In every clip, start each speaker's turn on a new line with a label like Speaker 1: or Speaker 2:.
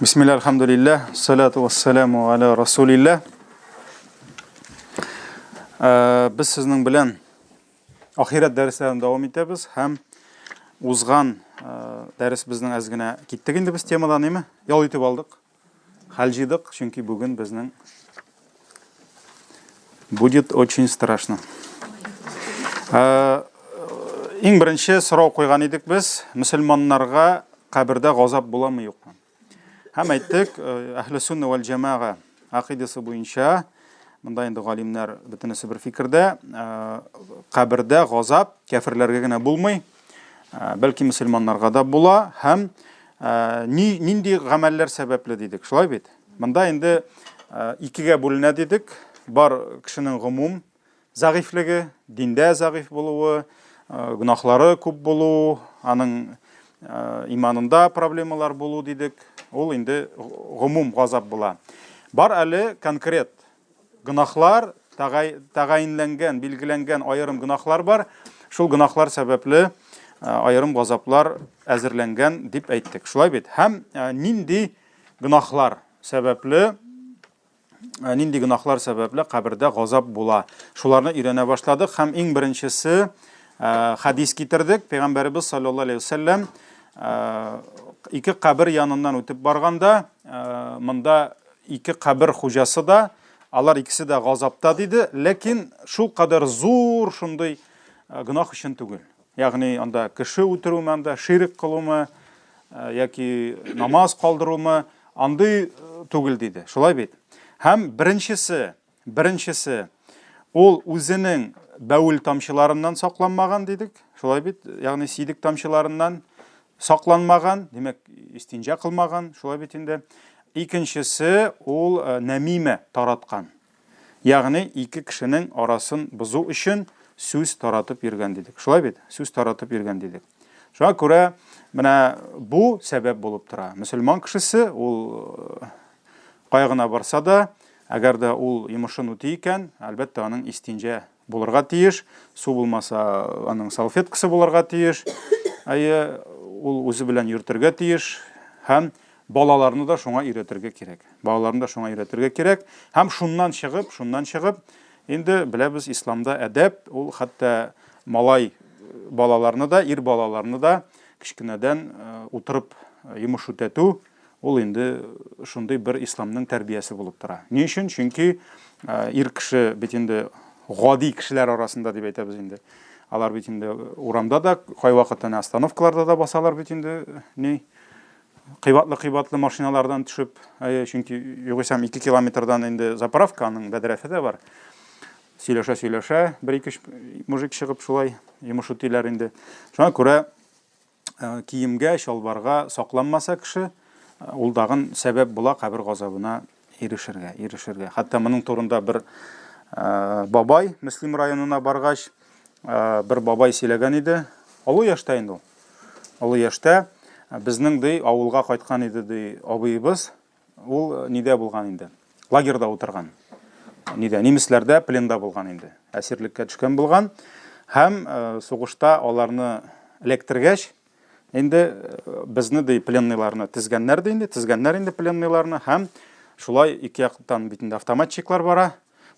Speaker 1: Бисмилла, альхамдулиллах, салату вассаламу аля расулилла. Без сезнең белән ахирәт дәресләрен дәвам итәбез һәм узган дәрес безнең әз генә киттек инде без темадан, әйме? Ял итеп алдык. Хәл җыйдык, чөнки бүген безнең будет очень страшно. Иң беренче сорау куйган идек без, мөселманнарга кабердә газап буламы юкмы? Һәм әйттек, әһле сунна вәл җәмәга акыйдасы буенча, монда инде галимнәр бөтенесе бер фикердә, кабердә газап кәферләргә генә булмый, бәлки мөселманнарга да була һәм ни, нинди гамәлләр сәбәпле дидек, шулай бит? Монда инде икегә бүленә дидек. Бар кешенең гомум зәгыйфьлеге, диндә зәгыйфь булуы, гөнаһлары күп булу, аның иманында проблемалар булу дидек. Ул инде гомум газап була. Бар әле конкрет гөнаһлар, тәгаенләнгән, билгеләнгән аерым гөнаһлар бар. Шул гөнаһлар сәбәпле аерым газаплар әзерләнгән дип әйттек. Шулай бит? Һәм нинди гөнаһлар сәбәпле нинди гөнаһлар сәбәпле кабердә газап була? Шуларны өйрәнә башладык һәм иң беренчесе хадис китердек. Пәйгамбәребез саллаллаһу алейһи вәсәлләм ике кабер яныннан үтеп барганда, монда Ике кабер хуҗасы да, алар икесе дә газапта диде, ләкин шул кадәр зур шундый э, гөнаһ өчен түгел. Ягъни анда кеше үтерүме, анда ширк кылумы, э, яки намаз калдырумы, андый э, түгел диде. Шулай бит? Һәм беренчесе, Беренчесе, ул үзенең бәвел тамчыларыннан сакланмаган дидек. Шулай бит? Ягъни сидек тамчыларыннан сакланмаган, димәк, истинҗа кылмаган, шулай бит инде. Икенчесе, ул э, нәмимә тараткан. Ягъни ике кешенең арасын бозу өчен сүз таратып йөргән дидек. Шулай бит? Сүз таратып йөргән дидек. Шуңа күрә менә бу сәбәп булып тора. Мөселман кешесе ул э, кая гына барса да, Әгәр дә ул йомышын үти икән, әлбәттә, аның истинҗә булырга тиеш, су булмаса, аның салфеткасы булырга тиеш, әйе, ул үзе белән йөртергә тиеш һәм балаларны да шуңа өйрәтергә кирәк. Балаларны да шуңа өйрәтергә кирәк. Һәм шуннан чыгып, шуннан чыгып, инде беләбез, исламда әдәп, ул хәтта малай балаларны да, ир балаларны да кечкенәдән утырып йомыш үтәтү, Ул инде шундый бер исламның тәрбиясе булып тора. Ни өчен? Чөнки ир кеше бит инде гади кешеләр арасында дип әйтәбез инде. Алар бит инде урамда да, кайвакыт әнә остановкаларда да басалар бит инде, ни, кыйбатлы-кыйбатлы машиналардан төшеп, әйе, чөнки югыйсә 2 километрдан инде заправка, аның бәдрәфе дә бар. Сөйләшә-сөйләшә, бер-ике мужик чыгып шулай йомыш үтиләр инде. Шуңа күрә Э, киемгә, чалбарга сакланмаса кеше, э, ул тагын сәбәп була кабер газабына ирешергә, ирешергә. Хәтта моның турында бер э, бабай Мөслим районына баргач, бер бабай сөйләгән иде. Олы яшьтә инде ул. Олы яшьтә безнең ди авылга кайткан иде ди абыебыз. Ул э, нидә булган инде? Лагерьда утырган. Нидә? Немецләрдә пленда булган инде. Әсирлеккә төшкән булган. Һәм э, сугышта аларны эләктергәч, инде э, безне ди пленныйларны тезгәннәр ди инде, тезгәннәр инде пленныйларны һәм шулай ике яктан бит инде автоматчиклар бара.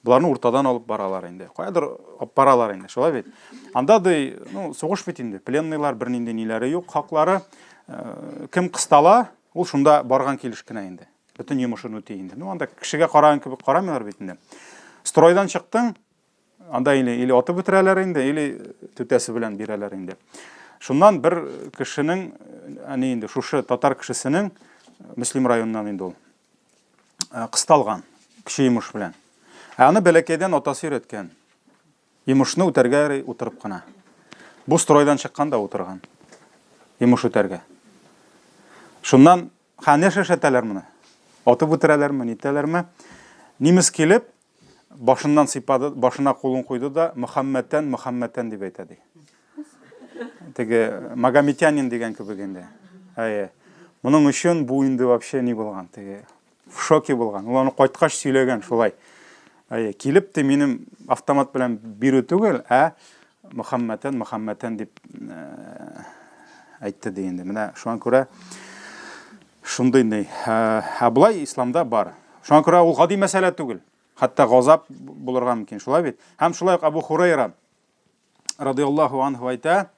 Speaker 1: Боларны уртадан алып баралар инде. Каядыр алып баралар инде, шулай бит. Анда ди, ну, сугыш бит инде, пленныйлар бернинди ниләре юк, хаклары. Кем кыстала, Ул шунда барган килеш кенә инде. Бөтен йомышын үти инде. Ну, анда кешегә караган кебек карамыйлар бит инде. Стройдан чыктың, анда или, или атып үтерәләр инде, или түтәсе белән бирәләр инде. Шуннан бер кешенең, әни инде шушы татар кешесенең, Мөслим районыннан инде ул, э, кысталган кече йомыш белән. Ә аны бәләкәйдән атасы өйрәткән. Йомышны үтәргә ярый утырып кына. Бу стройдан чыккан да утырган. Йомыш үтәргә. Шуннан, ха, нәрсә эшләтәләр моны? Атып үтерәләрме, нитәләрме? Немец килеп, башыннан сыйпады, башына кулын куйды да, Мөхәммәтән, Мөхәммәтән дип әйтә ди. Теге Магометянин дигән кебек инде. Әйе. Моның өчен бу инде вообще ни булган, теге в шоке булган. Ул аны кайткач сөйләгән шулай. Әйе, килеп те минем автомат белән бирү түгел, ә Мөхәммәтән, Мөхәммәтән дип э, әйтте ди инде. Менә шуңа күрә Шундый ни. Ә болай исламда бар. Шуңа күрә ул гади мәсьәлә түгел. Хәтта газап булырга мөмкин, шулай бит? Һәм шулай ук Абу Хурайра радиаллаһу анһу әйтә,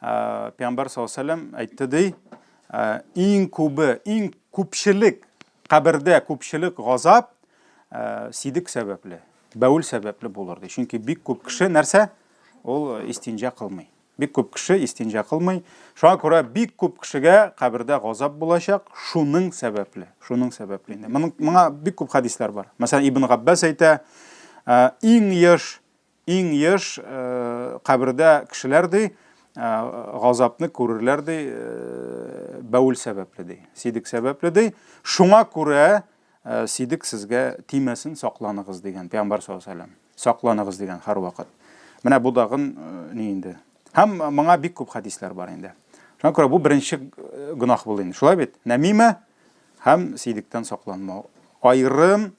Speaker 1: Пәйгамбәр саллаллаһу алейһи әйтте ди, иң күбе, иң күпчелек кабердә күпчелек газап сидек сәбәпле, бәүел сәбәпле булыр ди. Чөнки бик күп кеше нәрсә? Ул истинҗа кылмый. Бик күп кеше истинҗа кылмый. Шуңа күрә бик күп кешегә кабердә газап булачак, шуның сәбәпле. Шуның сәбәпле инде. Моның моңа бик күп хәдисләр бар. Мәсәлән, Ибн Габбас әйтә, иң еш, иң еш кабердә кешеләр ди, газапны күрерләр ди, бәүел сәбәпле ди, сидек сәбәпле ди. Шуңа күрә сидек сезгә тимәсен, сакланыгыз дигән Пәйгамбәр саллаллаһу алейһи ва сәлләм. Сакланыгыз дигән һәрвакыт. Менә бу дагын э, ни инде. Һәм моңа бик күп хәдисләр бар инде. Шуңа күрә бу беренче э, гөнаһ булды инде. Шулай бит? Нәмимә һәм сидектән сакланмау. Айрым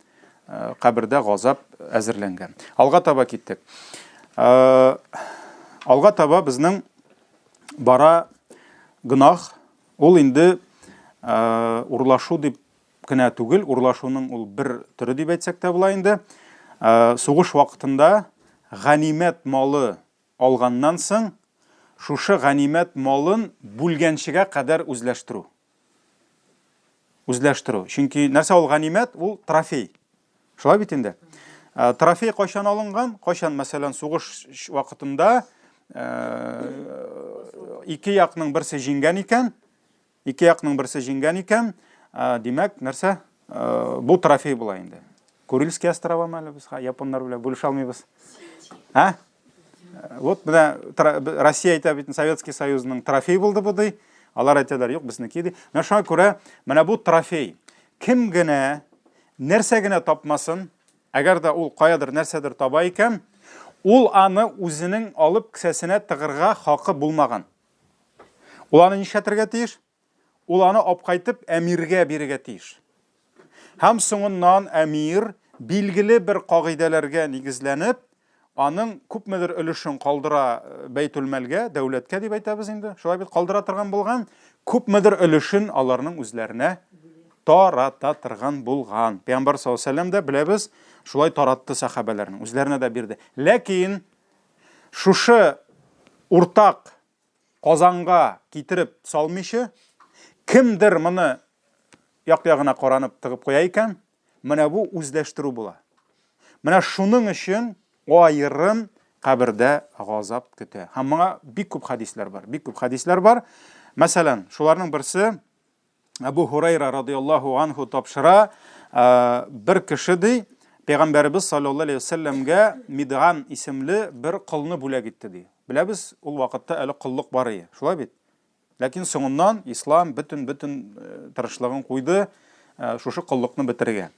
Speaker 1: э, кабердә газап әзерләнгән. Алга таба киттек. Алга таба безнең бара гөнаһ, ул инде урлашу дип кенә түгел, урлашуның ул бер төре дип әйтсәк тә була инде. Э, сугыш вакытында ганимәт малы алганнан соң, шушы ганимәт малын бүлгәнчегә кадәр үзләштерү. Үзләштерү. Чөнки нәрсә ул ганимәт? Ул трофей. Шулай бит инде. Э, трофей кайчан алынган? Кайчан, мәсәлән, сугыш вакытында э, ике якның берсе җиңгән икән, Ике якның берсе җиңгән икән, димәк, нәрсә? Бу трофей була инде. Курильские острова әле без японнар белән бүлешә алмыйбыз. А? Вот менә Россия әйтә бит, Советский Союзның трофей булды бу ди. Алар әйтәләр, юк, безнеке ди. Менә шуңа күрә менә бу трофей. Кем генә нәрсә генә тапмасын, әгәр дә ул каядыр нәрсәдер таба икән, ул аны үзенең алып кесәсенә тыгырга хакы булмаган. Ул аны нишләтергә тиеш? Ул аны апкайтып әмиргә бирергә тиеш. Һәм соңыннан әмир билгеле бер кагыйдәләргә нигезләнеп, аның күпмедер өлешен калдыра э, бәйтүлмәлгә, дәүләткә дип әйтәбез инде. Шулай бит калдыра торган булган, күпмедер өлешен аларның үзләренә тарата торган булган. Пәйгамбәр саллаллаһу алейһи вәсәлләм дә беләбез, шулай таратты сәхабәләрнең, үзләренә дә бирде. Ләкин Шушы уртак казанга китереп салмыйча, кемдер моны як-ягына каранып тыгып куя икән, менә бу үзләштерү була. Менә шуның өчен аерым кабердә газап көтә. Һәм моңа бик күп хәдисләр бар. Бик күп хәдисләр бар. Мәсәлән, шуларның берсе Әбу Һурайра радиаллаһу анху тапшыра, бер кеше ди, Пәйгамбәребез саллаллаһу алейһи вәсәлләмгә Мидган исемле бер колны бүләк итте ди. Беләбез, ул вакытта әле коллык бар иде. Шулай бит? Ләкин соңыннан ислам бөтен-бөтен тырышлыгын куйды шушы коллыкны бетерергә.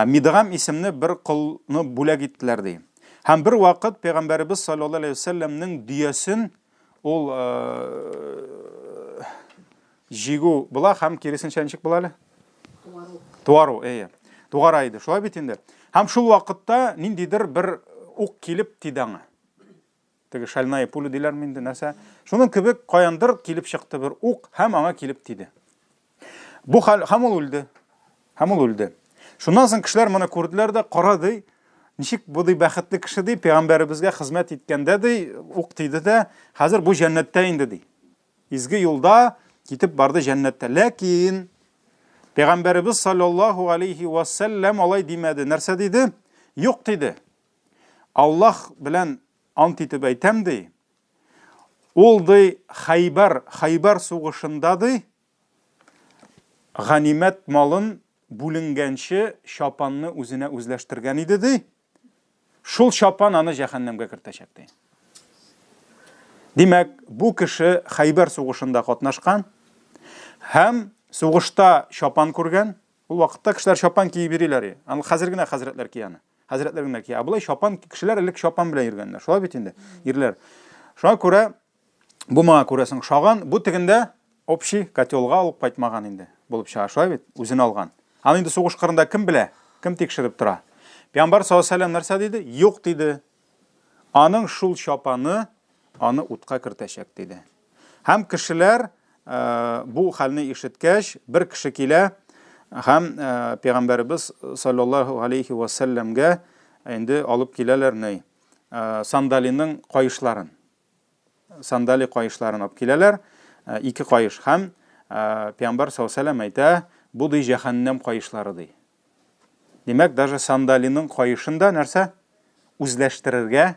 Speaker 1: Мидгам исемле бер колны бүләк иттеләр ди. Һәм бер вакыт Пәйгамбәребез саллаллаһу алейһи вәсәлләмнең дөясен ул Җигү була һәм киресенчә ничек була әле?
Speaker 2: Туару.
Speaker 1: Туару, әйе. Тугара иде. Шулай бит инде. Һәм шул вакытта ниндидер бер ук килеп тиде аңа. Теге шальная пуля диләрме инде, нәрсә? Шуның кебек каяндыр килеп чыкты бер ук һәм аңа килеп тиде. Бу хәл һәм ул үлде. Һәм ул үлде. Шуннан соң кешеләр моны күрделәр дә, кара ди, ничек бу ди бәхетле кеше ди, пәйгамбәребезгә хезмәт иткәндә ди, ук тиде дә, хәзер бу җәннәттә инде ди. Изге юлда китеп барды җәннәттә. Ләкин Пәйгамбәребез саллаллаһу алейхи ва сәлләм алай димәде. Нәрсә диде? Юк диде. Аллаһ белән ант итеп әйтәм ди. Ул ди Хайбар, Хайбар сугышында ди ганимәт малын бүленгәнче чапанны үзенә үзләштергән иде ди. Шул чапан аны җәһәннәмгә кертәчәк, ди. Димәк, бу кеше Хәйбәр сугышында катнашкан һәм сугышта чапан күргән. Ул вакытта кешеләр чапан киеп йөриләр. Аны хәзер генә хәзрәтләр кия аны. Хәзрәтләр генә кия. Ә болай чапан кешеләр элек чапан белән йөргәннәр. Шулай бит инде, ирләр. Шуңа күрә Бу моңа күрәсең ошаган, бу тегендә общий котелга алып кайтмаган инде булып чыга, шулай бит? Үзен алган. Аны инде сугыш кырында кем белә? Кем тикшереп тора? Пәйгамбәр саллаллаһу алейһи нәрсә диде? Юк диде. Аның шул чапаны аны утка кертәчәк диде. Һәм кешеләр бу хәлне ишеткәч, бер кеше килә һәм пәйгамбәребез саллаллаһу алейхи ва сәлләмгә инде алып киләләр ни сандалиның каешларын. Сандали каешларын алып киләләр, ике каеш һәм пәйгамбәр саллаллаһу алейхи ва сәлләм әйтә, бу ди җәһәннәм каешлары ди. Димәк, даже сандалиның каешын да нәрсә? Үзләштерергә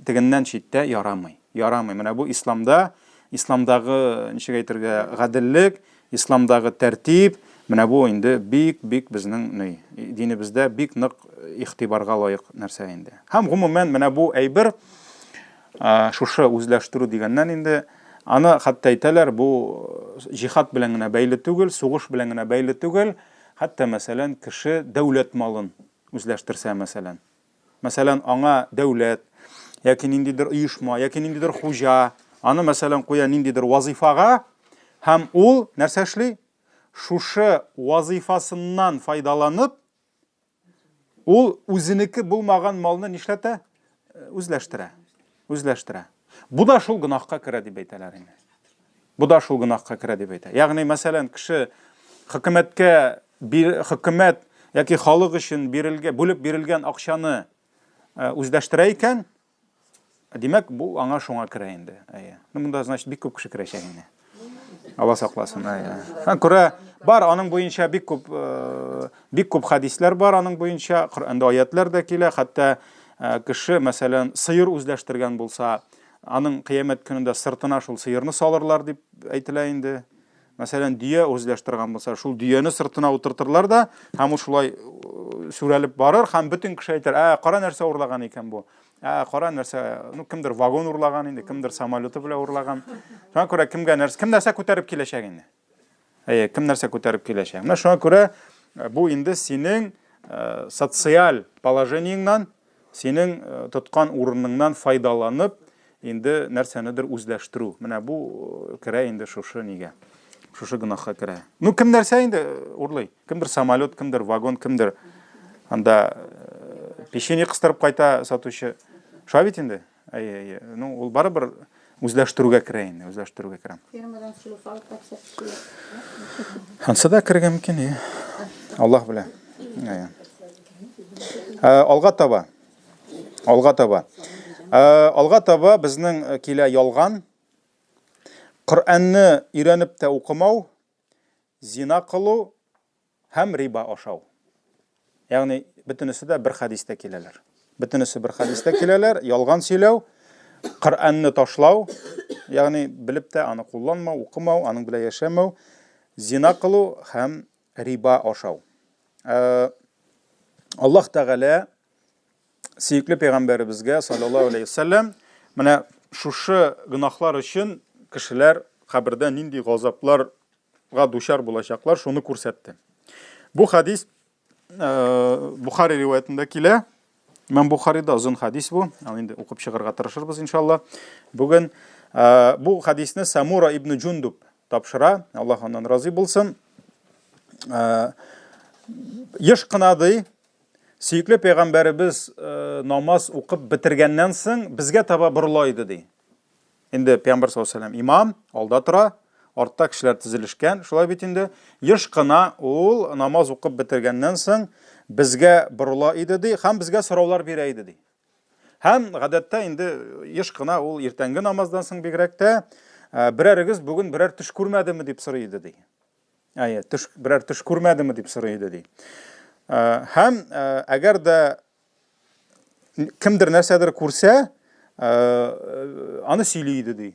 Speaker 1: тегеннән читтә ярамый. Ярамый. Менә бу исламда, исламдагы, ничек әйтергә, гаделлек, исламдагы тәртип, менә бу инде бик-бик безнең ни, динебездә бик нык игътибарга лаек нәрсә инде. Һәм гомумән менә бу әйбер шушы үзләштерү дигәннән инде аны хәтта әйтәләр, бу җихад белән генә бәйле түгел, сугыш белән генә бәйле түгел, хәтта мәсәлән кеше дәүләт малын үзләштерсә мәсәлән. Мәсәлән, аңа дәүләт яки ниндидер оешма, яки ниндидер хуҗа аны, мәсәлән, куя ниндидер вазыйфага, һәм ул нәрсә эшли? Шушы вазыйфасыннан файдаланып, ул үзенеке булмаган малны нишләтә? Үзләштерә. Үзләштерә. Бу да шул гөнаһка керә дип әйтәләр инде. Бу да шул гөнаһка керә дип әйтә. Ягъни, мәсәлән, кеше хөкүмәткә хөкүмәт яки халык өчен бирелгән, бүлеп бирелгән акчаны э, үзләштерә икән, димәк, бу аңа шуңа керә инде. Әйе. Ну, монда, значит, бик күп кеше керәчәк инде. Алла сакласын. Әйе. Шуңа күрә бар аның буенча бик күп э, бик күп хадисләр бар аның буенча, Коръәндә аятлар да килә, хәтта э, кеше, мәсәлән, сыер үзләштергән булса, аның кыямәт көнендә сыртына шул сыерны салырлар дип әйтелә инде. Мәсәлән, дөя үзләштергән булса, шул дөяне сыртына утыртырлар да, һәм ул шулай э, сүрәлеп барыр, һәм бөтен кеше әйтер, ә, кара нәрсә урлаган икән бу. Ә, кара нәрсә, ну, кемдер вагон урлаган инде, кемдер самолеты белән урлаган. Шуңа күрә кемгә нәрсә, кем нәрсә күтәреп киләчәк инде. Әйе, кем нәрсә күтәреп киләчәк. Менә шуңа күрә э, бу инде синең э, социаль положениеңнан Синең тоткан урыныңнан файдаланып, инде нәрсәнедер үзләштерү. Менә бу керә инде шушы нигә. Шушы гөнаһка керә. Ну, кем нәрсә инде урлый? Кемдер самолет, кемдер вагон, кемдер анда печенье кыстырып кайта сатучы. Шулай бит инде. Әйе, әйе. Ну, ул барыбер үзләштерүгә керә инде, үзләштерүгә керә.
Speaker 2: Фермадан шлюф алып кайтса килә.
Speaker 1: Ансы да керергә мөмкин, әйе. Аллаһ белә. Әйе. Ә, алга таба. Алга таба. Ә, алга таба безнең э, килә ялган. Коръәнне өйрәнеп тә укымау, зина кылу һәм риба ашау. Ягъни бөтенесе дә бер хәдистә киләләр. Бөтенесе бер хәдистә киләләр, ялган сөйләү, Коръәнне ташлау, ягъни белеп тә аны кулланмау, укымау, аның белән яшәмәү, зина кылу һәм риба ашау. Э, Аллаһ Тәгалә сөекле пәйгамбәребезгә саллаллаһу алейхи вәсәлләм менә шушы гөнаһлар өчен кешеләр кабердә нинди газаплар га дучар булачаклар, шуны күрсәтте. Бу хадис э, Бухари риваятендә килә. Имам Бухарида озын хадис бу. Аны инде укып чыгарга тырышырбыз иншалла. Бүген э, бу хадисне Самура ибн Джундуб тапшыра. Аллаһ аннан разый булсын. Э, еш кына ди, сөекле пәйгамбәребез э, намаз укып бетергәннән соң безгә таба борыла иде ди. Инде пәйгамбәр саллаллаһу алейһи имам алда тора, артта кешеләр тезелешкән, шулай бит инде. Еш кына ул намаз укып бетергәннән соң безгә борыла иде ди һәм безгә сораулар бирә иде ди. Һәм гадәттә инде еш кына ул иртәнге намаздан соң бигрәк тә «Ә, берәрегез бүген берәр төш күрмәдеме дип сорый иде ди. Әйе, төш берәр төш күрмәдеме дип сорый иде ди. Ә, һәм ә, әгәр дә кемдер нәрсәдер күрсә, э, аны сөйли иде ди.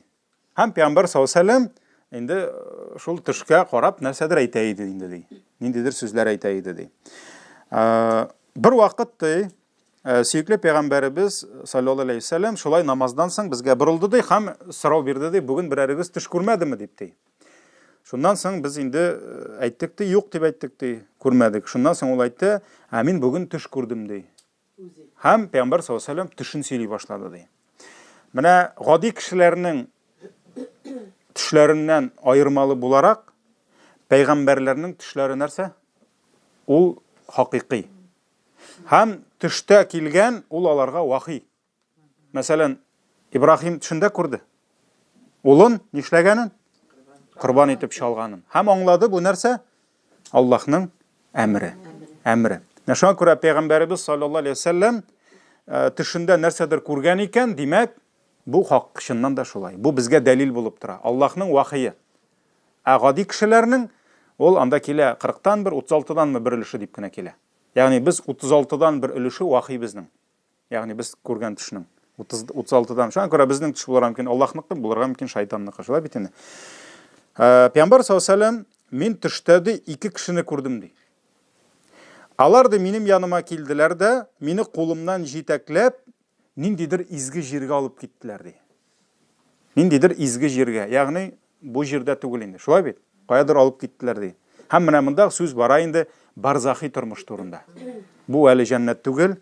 Speaker 1: Һәм пәйгамбәр саллаллаһу алейһи инде э, шул төшкә карап нәрсәдер әйтә иде инде ди. Ниндидер сүзләр әйтә иде ди. Э, бер вакыт ди, сөекле пәйгамбәребез саллаллаһу алейһи вәсәлләм шулай намаздан соң безгә борылды ди һәм сорау бирде ди, бүген берәрегез төш күрмәдеме дип ди. Шуннан соң без инде әйттек ди, юк дип әйттек ди, күрмәдек. Шуннан соң ул әйтте, ә мин бүген төш күрдем ди. Һәм пәйгамбәр саллаллаһу алейһи вәсәлләм төшен сөйли башлады ди. Менә гади кешеләрнең төшләреннән аермалы буларак, пәйгамбәрләрнең төшләре нәрсә? Ул хакыйкый. Һәм төштә килгән ул аларга вахи. Мәсәлән, Ибраһим төшендә күрде. Улын нишләгәнен? Корбан итеп чалганын. Һәм аңлады бу нәрсә? Аллаһның әмере. Әмере. Менә шуңа күрә пәйгамбәребез саллаллаһу алейһи вәсәлләм э, төшендә нәрсәдер күргән икән, димәк, бу хак чыннан да шулай. Бу безгә дәлил булып тора. Аллаһның вахие. Ә гади кешеләрнең ул анда килә 40-тан бер, 36-данмы бер өлеше дип кенә килә. Ягъни без 36-дан бер өлеше вахи безнең. Ягъни без күргән төшнең 30 36-дан. Шуңа күрә безнең төш булырга мөмкин Аллаһныкы, булырга мөмкин шайтанныкы. Шулай бит инде. Э, Пәйгамбәр саллаллаһу алейһи вәсәлләм мин төштә ди ике кешене күрдем ди. Алар ди минем яныма килделәр дә, мине кулымнан җитәкләп, ниндидер изге җиргә алып киттеләр ди. Ниндидер изге җиргә, ягъни бу җирдә түгел инде. Шулай бит? Каядыр алып киттеләр ди. Һәм менә монда сүз бара инде барзахи тормыш турында. Бу әле җәннәт түгел,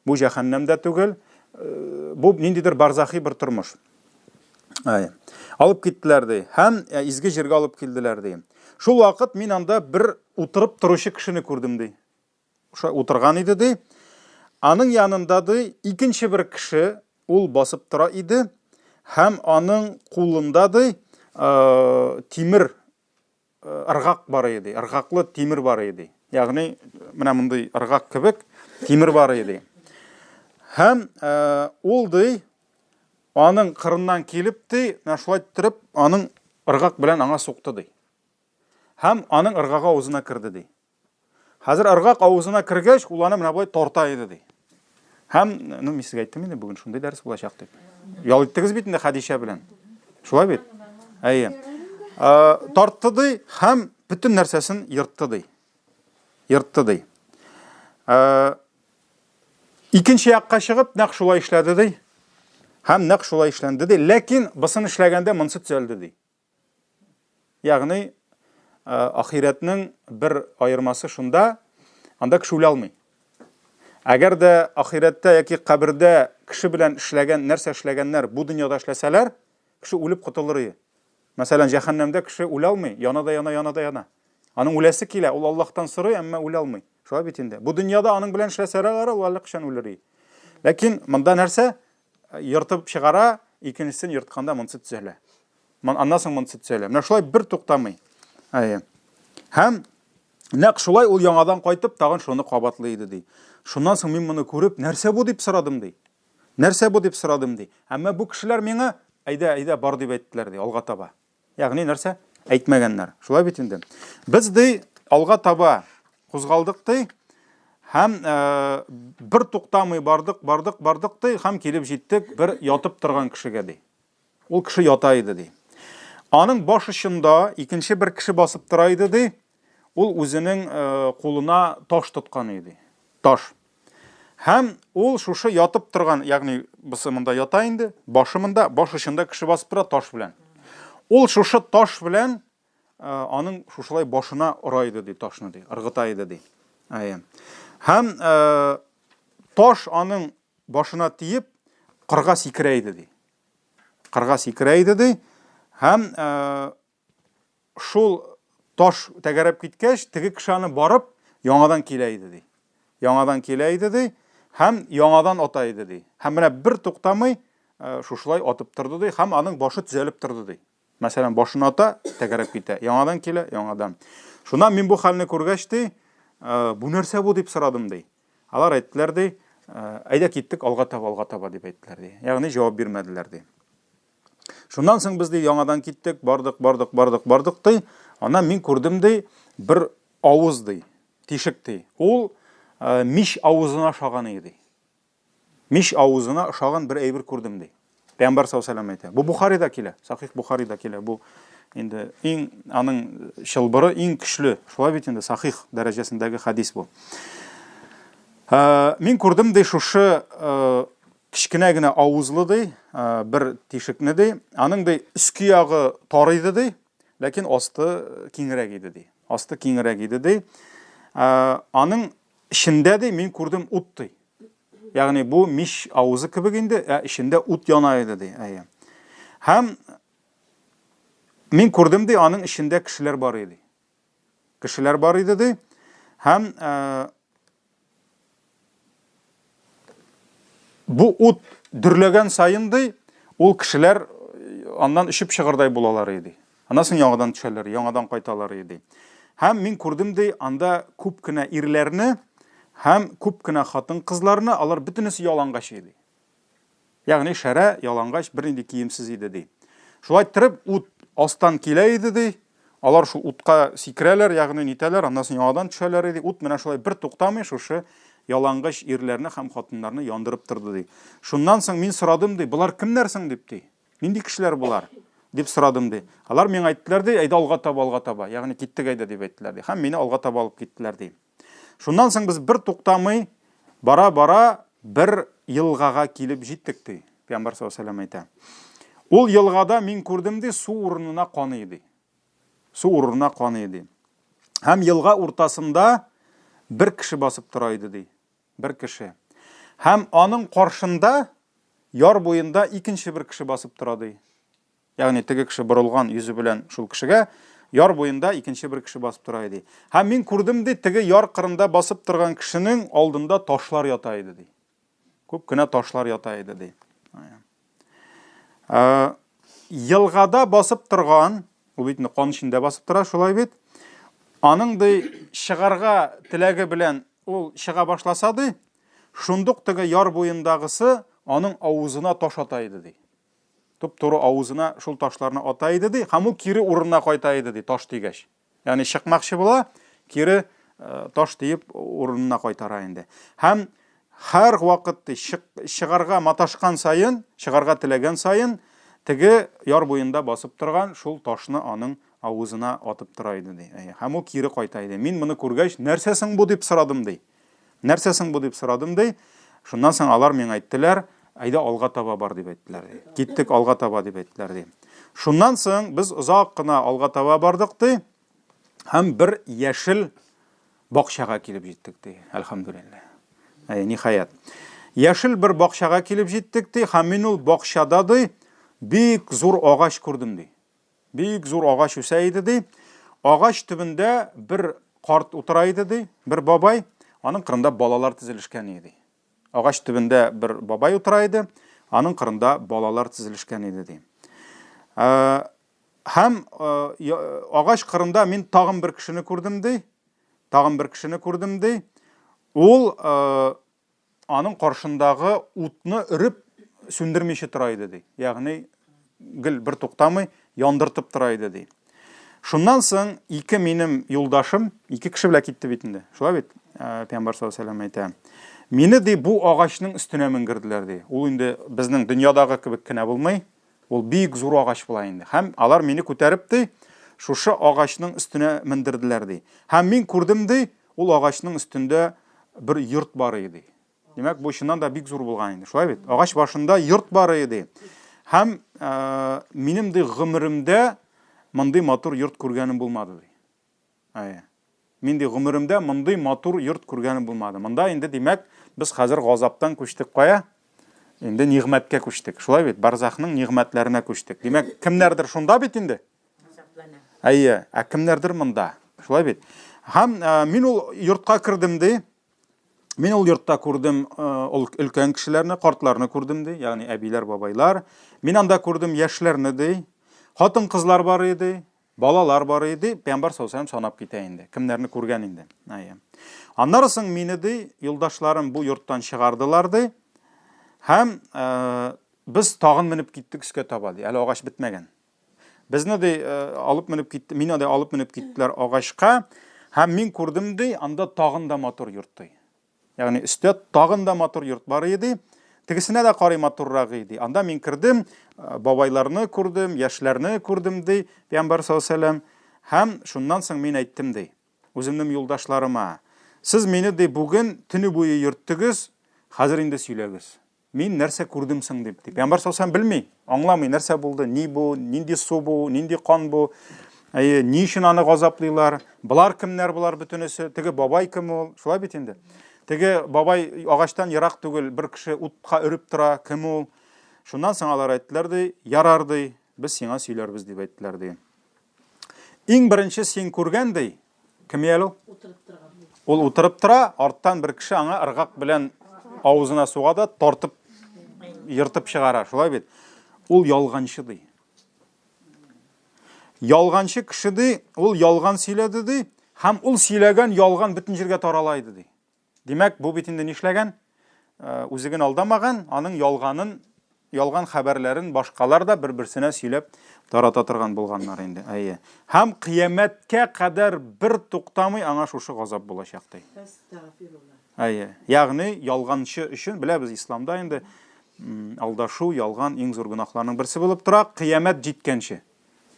Speaker 1: бу җәһәннәм дә түгел, э, бу ниндидер барзахи бер тормыш. Әй. Алып киттеләр ди. Һәм э, изге җиргә алып килделәр ди. Шул вакыт мин анда бер утырып торучы кешене күрдем ди. Шулай утырган иде ди. Аның янында ди икенче бер кеше, ул басып тора иде һәм аның кулында ди э, тимер э, ыргак бар иде, ыргаклы тимер бар иде. Ягъни менә мондый ыргак кебек тимер бар иде. Һәм э, ул ди аның кырыннан килеп ди, менә шулай иттереп аның ыргак белән аңа сукты ди. Һәм аның ыргагы авызына керде ди. Хәзер ыргак авызына кергәч, ул аны менә болай тарта иде ди. Һәм, ну, мин сезгә әйттем инде, бүген шундый дәрес булачак дип. Ял иттегез бит инде Хәдичә белән. Шулай бит? Әйе. Тартты ди һәм бөтен нәрсәсен ертты ди. Ертты ди. Икенче якка чыгып, нәкъ шулай эшләде ди. Һәм нәкъ шулай эшләнде ди. Ләкин бысын эшләгәндә монысы төзәлде ди. Ягъни ахирәтнең бер аермасы шунда, анда кеше үлә алмый. Әгәр дә ахирәттә яки кабердә кеше белән эшләгән, нәрсә эшләгәннәр бу дөньяда эшләсәләр, кеше үлеп котылыр иде. Мәсәлән, җәһәннәмдә кеше үлә алмый, яна да яна, яна да яна. Аның үләсе килә, ул Аллаһтан сорый, әмма үлә алмый. Шулай бит инде. Бу дөньяда аның белән эшләсәләр, ул әллә кайчан үлер иде. Ләкин монда нәрсә? Ертып чыгара, икенчесен ертканда монысы төзәлә. Аннан соң монысы төзәлә. Менә шулай бер туктамый. Әйе. Һәм нәкъ шулай ул яңадан кайтып, тагын шуны кабатлый иде ди. Шуннан соң мин моны күреп, нәрсә бу дип сорадым ди. Нәрсә бу дип сорадым ди. Әмма бу кешеләр миңа, әйдә, әйдә, бар дип әйттеләр ди, алга таба. Ягъни нәрсә? Әйтмәгәннәр. Шулай бит инде. Без ди алга таба кузгалдык ди һәм э, бер туктамый бардык, бардык, бардык ди һәм килеп җиттек бер ятып торган кешегә ди. Ул кеше ята иде ди. Аның баш очында икенче бер кеше басып тора иде ди. Ул үзенең э, кулына таш тоткан иде. Таш. Һәм ул шушы ятып торган, ягъни бусы монда ята инде, башы монда, баш очында кеше басып тора таш белән. Ул шушы таш белән э, аның шушылай башына ора иде ди, ташны ди, ыргыта иде ди. Әйе. Һәм э, таш аның башына тиеп, кырга сикерә иде ди. Кырга сикерә иде ди. Һәм э, Шул таш тәгәрәп киткәч, теге кеше аны барып, яңадан килә иде, ди. Яңадан килә иде, ди, һәм яңадан ата иде, ди. Һәм менә бер туктамый, э, шушылай атып торды, ди, һәм аның башы төзәлеп торды, ди. Мәсәлән, башын ата, тәгәрәп китә. Яңадан килә, яңадан. Шуннан мин бу хәлне күргәч, ди, э, бу нәрсә бу дип сорадым, ди. Алар әйттеләр, ди, э, әйдә киттек, алга таба, алга таба дип әйттеләр, ди. Ягъни җавап бирмәделәр, ди. Шуннан соң без ди яңадан киттек, бардык, бардык, бардык, бардык ди. Аннан мин күрдем ди, бер авыз ди, тишек ди. Ул э, мич авызына ошаган иде ди. Мич авызына ошаган бер әйбер күрдем ди. Пәйгамбәр саллаллаху алейһи әйтә. Бу Бухарида килә, Сахих Бухарида килә. Бу инде иң аның чылбыры иң көчле. Шулай бит инде сахих дәрәҗәсендәге хадис бу. Э, мин күрдем ди шушы э, Кечкенә генә авызлы ди, бер тишекне ди. Аның ди өске ягы тар иде ди, ләкин асты киңрәк иде ди. Асты киңрәк иде ди. Аның эчендә ди мин күрдем ут ди. Ягъни бу мич авызы кебек инде, ә эчендә ут яна иде ди. Әйе. Һәм мин күрдем ди, аның эчендә кешеләр бар иде. Кешеләр бар иде ди. Һәм бу ут дөрләгән саен ди, ул кешеләр аннан очып чыгырдай булалар иде. Аннан соң яңадан төшәләр, яңадан кайталар иде, ди. Һәм мин күрдем, ди, анда күп кенә ирләрне һәм күп кенә хатын-кызларны, алар бөтенесе ялангач иде. Ягъни шәрә, ялангач, бернинди киемсез иде, ди. Шулай иттереп, ут астан килә иде, ди. Алар шул утка сикерәләр, ягъни нитәләр, аннан соң яңадан төшәләр иде. Ут менә шулай бер туктамый, шушы ялангач ирләрне һәм хатыннарны яндырып торды, ди. Шуннан соң мин сорадым, ди, болар кемнәр соң, дип, ди. Нинди кешеләр болар? дип сорадым, ди. Алар миңа әйттеләр, ди, әйдә алга таба, алга таба. Ягъни киттек әйдә, дип әйттеләр, ди. Һәм мине алга таба алып киттеләр, ди. Шуннан соң без бер туктамый бара-бара бер елгага килеп җиттек, ди. Пәйгамбәр саллаллаһу алейһи вәсәлләм әйтә. Ул елгада мин күрдем, ди, су урынына кан иде. Су урынына кан иде. Һәм елга уртасында бер кеше басып тора иде, ди. Бер кеше. Һәм аның каршында яр буенда икенче бер кеше басып тора, ди. Ягъни теге кеше борылган йөзе белән шул кешегә, яр буенда икенче бер кеше басып тора иде. Һәм мин күрдем, ди, теге яр кырында басып торган кешенең алдында ташлар ята иде, ди. Күп кенә ташлар ята иде, ди. Ә, елгада басып торган, ул бит инде кан эчендә басып тора, шулай бит. Аның ди чыгарга теләге белән ул чыга башласа ди, шундук теге яр буендагысы аның авызына таш ата иде ди. Туп-туры авызына шул ташларны ата иде ди, һәм ул кире урынына кайта иде ди, таш тигәч. Ягъни чыкмакчы була, кире э, таш тиеп урынына кайтара инде. Һәм һәр вакыт ди, чыгарга маташкан саен, чыгарга теләгән саен, теге яр буенда басып торган шул ташны аның авызына атып тора иде ди. Һәм ул кире кайта иде. Мин моны күргәч, нәрсә соң бу дип сорадым ди. Нәрсә соң бу дип сорадым ди. Шуннан соң алар миңа әйттеләр, әйдә алга таба бар дип әйттеләр ди. Киттек алга таба дип әйттеләр ди. Шуннан соң без озак кына алга таба бардык ди. Һәм бер яшел бакчага килеп җиттек ди. Әлхәмдүлилләһ. Әй, ниһаять. Яшел бер бакчага килеп җиттек ди, һәм мин ул бакчада ди бик зур агач күрдем ди. Бик зур агач үсә иде, ди. Агач төбендә бер карт утыра иде, ди, бер бабай. Аның кырында балалар тезелешкән иде, ди. Агач төбендә бер бабай утыра иде, аның кырында балалар тезелешкән иде, ди. Ә, һәм э, агач кырында мин тагын бер кешене күрдем, ди. Тагын бер кешене күрдем, ди. Ул э, аның каршындагы утны өреп сүндермичә тора иде, ди. Ягъни гел бер туктамый яндыртып тора иде, ди. Шуннан соң ике минем юлдашым, ике кеше белән китте бит инде. Шулай бит? Э, Пәйгамбәр саллаллаһу алейһи әйтә. Мине ди бу агачның өстенә менгерделәр ди. Ул инде безнең дөньядагы кебек кенә булмый. Ул бик зур агач була инде. Һәм алар мине күтәреп ди, шушы агачның өстенә мендерделәр ди. Һәм мин күрдем ди, ул агачның өстендә бер йорт бар иде. Димәк, бу чыннан да бик зур булган инде. Шулай бит? Агач башында йорт бар иде. Һәм э, минем ди гомеремдә мондый матур йорт күргәнем булмады ди. Әйе. Мин ди гомеремдә мондый матур йорт күргәнем булмады. Монда инде, димәк, без хәзер газаптан күчтек кая? Инде нигъмәткә күчтек. Шулай бит? Барзахның нигъмәтләренә күчтек. Димәк, кемнәрдер шунда бит инде? Әйе, ә кемнәрдер монда. Шулай бит? Һәм э, мин ул йортка кердем ди. Мин ул йортта күрдем э, ул өлкән кешеләрне, картларны күрдем ди, ягъни әбиләр, бабайлар. Мин анда күрдем яшьләрне ди. Хатын-кызлар бар иде. Балалар бар иде, пәйгамбәр саллаллаһу алейһи санап китә инде. Кемнәрне күргән инде. Әйе. Аннары соң мине ди, юлдашларым бу йорттан чыгардылар ди. Һәм э, без тагын менеп киттек өскә таба ди. Әле агач бетмәгән. Безне ди э, алып менеп китте, мине дә алып менеп киттеләр агачка. Һәм мин күрдем ди, анда тагын да матур йорт ди. Ягъни өстә тагын да матур йорт бар иде. Тегесенә дә карый матуррак иде. Анда мин кердем, э, бабайларны күрдем, яшьләрне күрдем, ди Пәйгамбәр саллаллаһу алейһи Һәм шуннан соң мин әйттем, ди, үземнең юлдашларыма, сез мине, ди, бүген төне буе йөрттегез, хәзер инде сөйләгез. Мин нәрсә күрдем соң дип. Ди. Пәйгамбәр саллаллаһу белми, аңламый, нәрсә булды, ни бу, нинди су бу, нинди кан бу. Әйе, ни өчен аны газаплыйлар? Болар кемнәр болар бөтенесе? Теге бабай кем ул? Шулай бит инде. Теге бабай агачтан ерак түгел, бер кеше утка өреп тора, кем ул? Шуннан соң алар әйттеләр ди, ярар ди, без сиңа сөйләрбез дип әйттеләр ди. Иң беренче син күргән ди, кем әле ул?
Speaker 2: Утырып торган.
Speaker 1: Ул утырып тора, арттан бер кеше аңа ыргак белән авызына суга да тартып ертып чыгара, шулай бит? Ул ялганчы ди. Ялганчы кеше ди, ул ялган сөйләде ди, һәм ул сөйләгән ялган бөтен җиргә тарала иде ди. Димәк, бу бит инде нишләгән? Э, үзе генә алдамаган, аның ялганын, ялган хәбәрләрен башкалар да бер-берсенә сөйләп тарата торган булганнар инде. Әйе. Һәм кыямәткә кадәр бер туктамый аңа шушы газап булачак ди. Әйе. Ягъни ялганчы өчен беләбез исламда инде алдашу, ялган иң зур гөнаһларның берсе булып тора, кыямәт җиткәнче.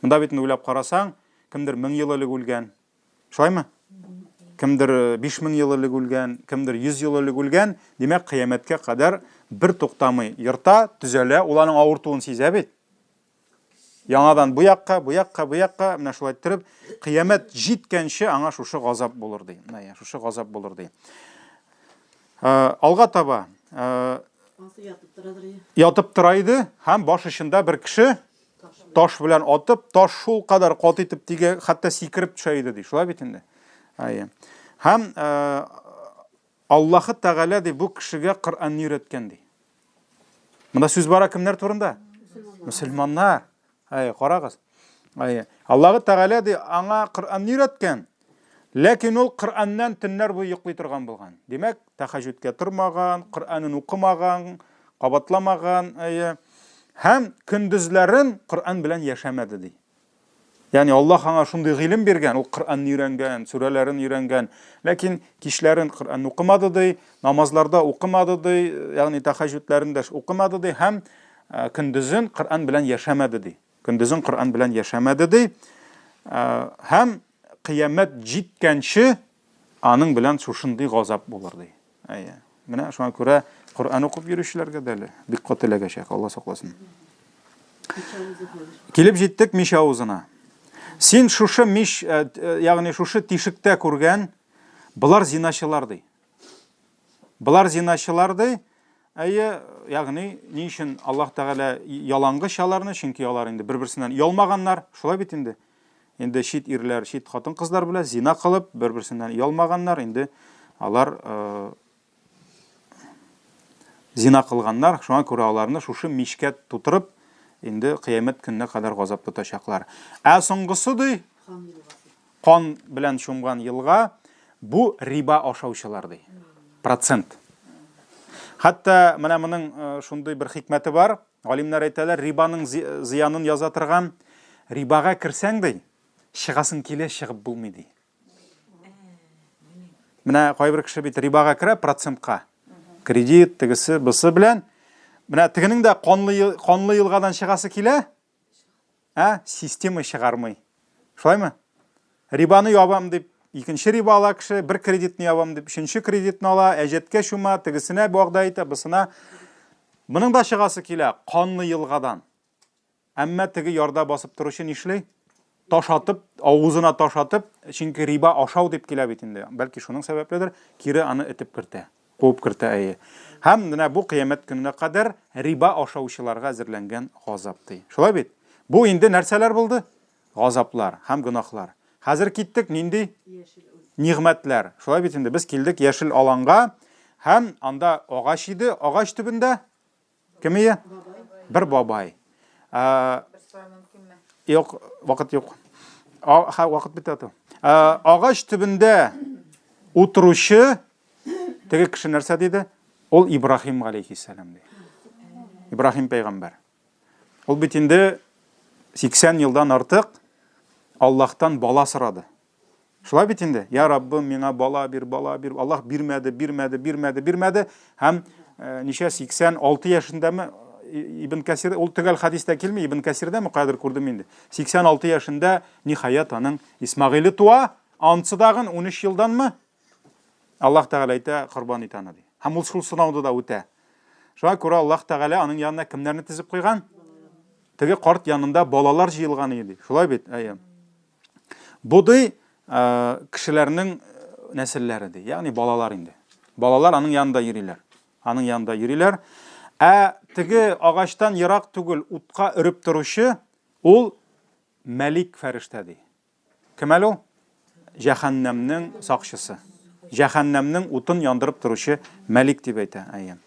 Speaker 1: Монда бит уйлап карасаң, кемдер 1000 ел элек үлгән, Шулаймы? Кемдер 5000 ел элек үлгән, кемдер 100 ел элек үлгән. Димәк, кыямәткә кадәр бер туктамый ерта, төзәлә, ул аның авыртуын сизә бит. Яңадан бу якка, бу якка, бу якка, менә шулай иттереп, кыямәт җиткәнче аңа шушы газап булыр ди. Менә шушы газап булыр ди. Э, алга таба э, ятып тора иде һәм баш очында бер кеше Таш белән атып, таш шул кадәр каты итеп тигә, хәтта сикереп төшә иде ди. Шулай бит инде. Әйе. Һәм э, Аллаһы Тәгалә ди бу кешегә Коръәнне өйрәткән ди. Монда сүз бара кемнәр турында? Мөселманнар. Әйе, карагыз. Әйе. Аллаһы Тәгалә ди аңа Коръәнне өйрәткән. Ләкин ул Коръәннән төннәр буе йоклый торган булган. Димәк, тәхәҗүдкә тормаган, Коръәнен укымаган, кабатламаган, әйе. Һәм көндезләрен Коръән белән яшәмәде ди. Ягъни Аллаһ аңа шундый гыйлем биргән, ул Коръәнне өйрәнгән, сүрәләрен өйрәнгән, ләкин кичләрен Коръән укымады ди, намазларда укымады ди, ягъни тәхәҗүдләрен дә укымады ди һәм э, көндезен Коръән белән яшәмәде ди. Көндезен Коръән белән яшәмәде ди. Һәм кыямәт җиткәнче аның белән шушындый газап булыр ди. Әйе. Менә шуңа күрә Коръән укып йөрүчеләргә дә әле бик каты эләгәчәк, Алла сакласын. Килеп җиттек мич авызына. Син шушы мич, э, э, ягъни шушы тишектә күргән, болар зиначылар ди. Болар зиначылар ди. Әйе, ягъни ни өчен Аллаһ Тәгалә ялангыч аларны, чөнки алар инде бер-берсеннән оялмаганнар, шулай бит инде. Инде чит ирләр, чит хатын-кызлар белән зина кылып, бер-берсеннән оялмаганнар, инде алар э, зина кылганнар, шуңа күрә аларны шушы мичкә тутырып, инде кыямәт көненә кадәр газап тотачаклар. Ә соңгысы ди, Кан белән чумган елга, бу риба ашаучылар ди. Процент. Хәтта менә моның э, шундый бер хикмәте бар. Галимнәр әйтәләр, рибаның зыянын яза торган рибага керсәң ди, чыгасың килә, чыгып булмый ди. Менә кайбер кеше бит рибага керә процентка. Кредит, тегесе, бысы белән. Менә тегенең дә канлы канлы елгадан чыгасы килә, Ә система чыгармый. Шулаймы? Рибаны ябам дип, икенче риба ала кеше, бер кредитны ябам дип, өченче кредитны ала, әҗәткә чума, тегесенә вәгъдә итә, бысына. Моның да чыгасы килә канлы елгадан. Әмма теге ярда басып торучы нишли? Таш атып, авызына таш атып, чөнки риба ашау дип килә бит инде. Бәлки шуның сәбәпледер, кире аны этеп кертә. Куып кертә, әйе. Һәм менә бу кыямәт көненә кадәр риба ашаучыларга әзерләнгән газап, ди. Шулай бит? Бу инде нәрсәләр булды? Газаплар һәм гөнаһлар. Хәзер киттек нинди? Нигъмәтләр. Шулай бит инде без килдек яшел аланга һәм анда агач иде, агач төбендә Кем ие? Бер бабай. Ә, юк, вакыт юк. А, вакыт бетә то. Ә, агач төбендә утыручы теге кеше нәрсә диде? Ул Ибраһим галәйһиссәлам ди. Ибраһим пәйгамбәр. Ул бит инде 80 елдан артык Аллаһтан бала сорады. Шулай бит инде. Я Раббым, миңа бала бир, бала бир. Аллаһ бирмәде, бирмәде, бирмәде, бирмәде. Һәм э, ничә 86 яшендәме Ибн Кәсир, ул төгәл хәдистә килми, Ибн Кәсирдәме каядыр күрдем инде. 86 яшендә ниһаять аның Исмагыйле туа, ансы дагын 13 елданмы? Аллаһ Тәгалә әйтә, корбан ит аны ди. Һәм ул шул сынауды да үтә. Шуңа күрә Аллаһ Тәгалә аның янына кемнәрне тезеп куйган? Теге карт янында балалар җыелган иде. Шулай бит? Әйе. Бу ди кешеләрнең нәселләре ди, ягъни балалар инде. Балалар аның янында йөриләр. Аның янында йөриләр. Ә теге агачтан ерак түгел утка өреп торучы ул Мәлик фәрештә ди. Кем әле ул? Җәһәннәмнең сакчысы. Җәһәннәмнең утын яндырып торучы Мәлик дип әйтә. Әйе.